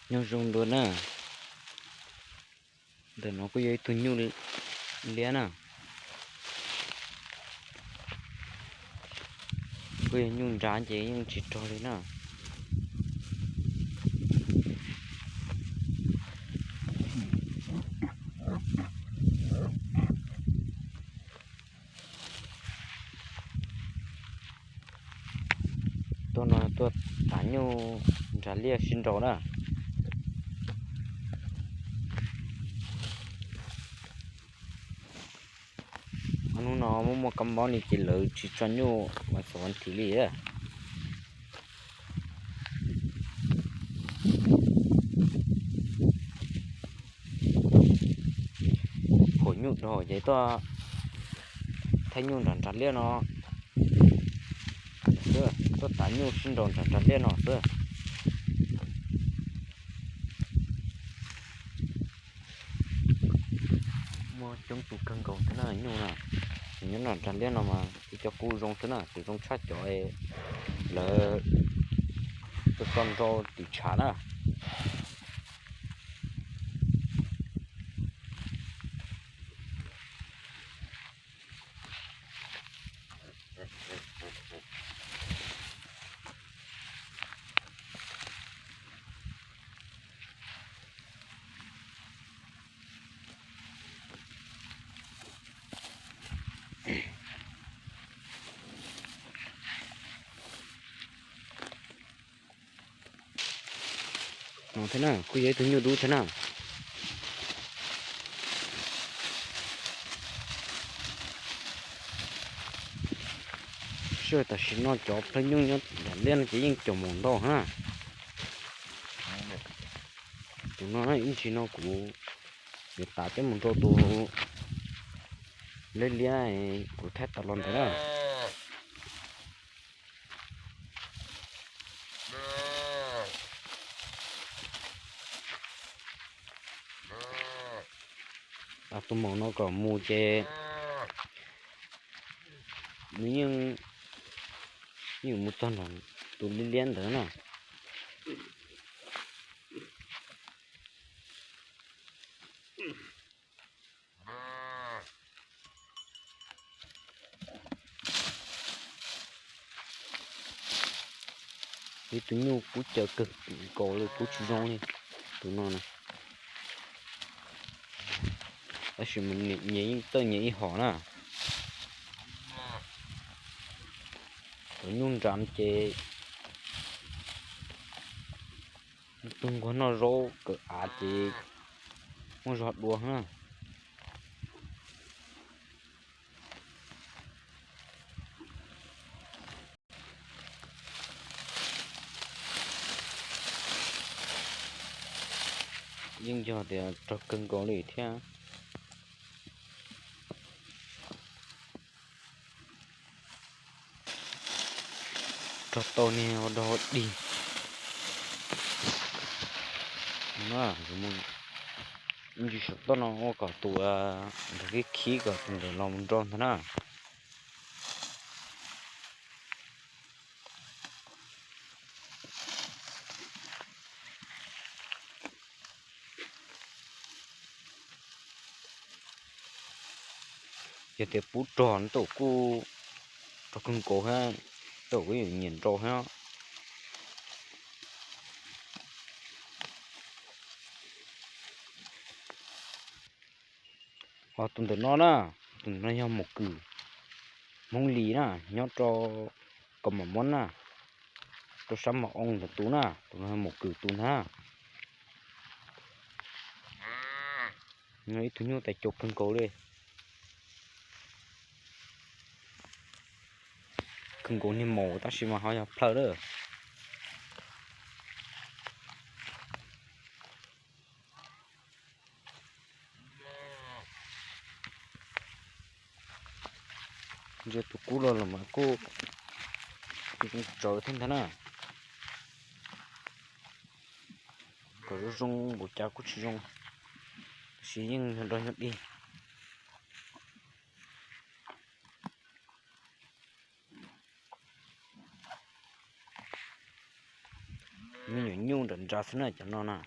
Nyob zoo dua na. Ntawm no kuj yog ib tug nyuj liab na. Kuj yog nyuj nrad ces yeej tsis rog li na. Tuaj no tuaj tav nyuj nrad liaj sib nraus na. Hnub no muaj muaj kab mob li ces lawv tsis tso nyuj mas xov thiv li. Phuam nyuj dhau ces tuaj thaij nyuj nram nrad liaj no xwb, tuaj tav nyuj sib nraus nram nrad liaj no xwb. Muaj coob tus kawg nkaus thiab na nyuj na. Nyob nram nrad liaj no mas ib co kuj zoo xwb na, tus zoo tshaj cov lawv tso nrau tim tshav na. No thiab na, kuj yog ib tug nyuj dub thiab na. Sij hawm tam sim no cov plhaw nyuj nyob nram liaj no ces yeej coob mus ntau na. Tus no ib ntsis no kuv yuav tav coj mus rau tus liab liab kuv thaij tas los ntawd na. Tus maum no kom mus ces nws yeej, yeej mus txog nram tus liab liab ntawd na. Ib tug nyuj kub caw kawg nkaus li, kub tsis zoo li tus no na. Tab sis mas nyias yeej txawj nyias ib hom na. Cov nyuj nrad ces tus nquag noj zaub kawm av ces muaj zog dua na. Yeej yog tias rog kawg nkaus li thiab. Rog tau niag ua dog ua dig. Ntsis saum toj no ua kom tus ntawd khib khib kom tus ntawd los mus nrau ntag na. Yog tias pub rog no kuj rog kawg nkaus thiab, kuj yuav nyiam nrau thiab. Ho tus ntawm no na, tus ntawm no yog maum kwm Hmoob Lis na, nyob rau Kaus Mom Mob na, rau sab Mos Oo ntawm tus na, tus no yog maum kwm tus ntag. Ib tug nyuj tais cau kawg nkaus li. Kawg nkaus niag maum tab sis mas ho yog plhaw lawm. Ntsia tus kub los los mas kuj zoo tsawv thiab ntag na. Kom zoo zoo npaum cas kuj tsis zoo, tab sis yeej yog dog yog dig. Me nyuam nyuj nram nrad xwb na cov no na.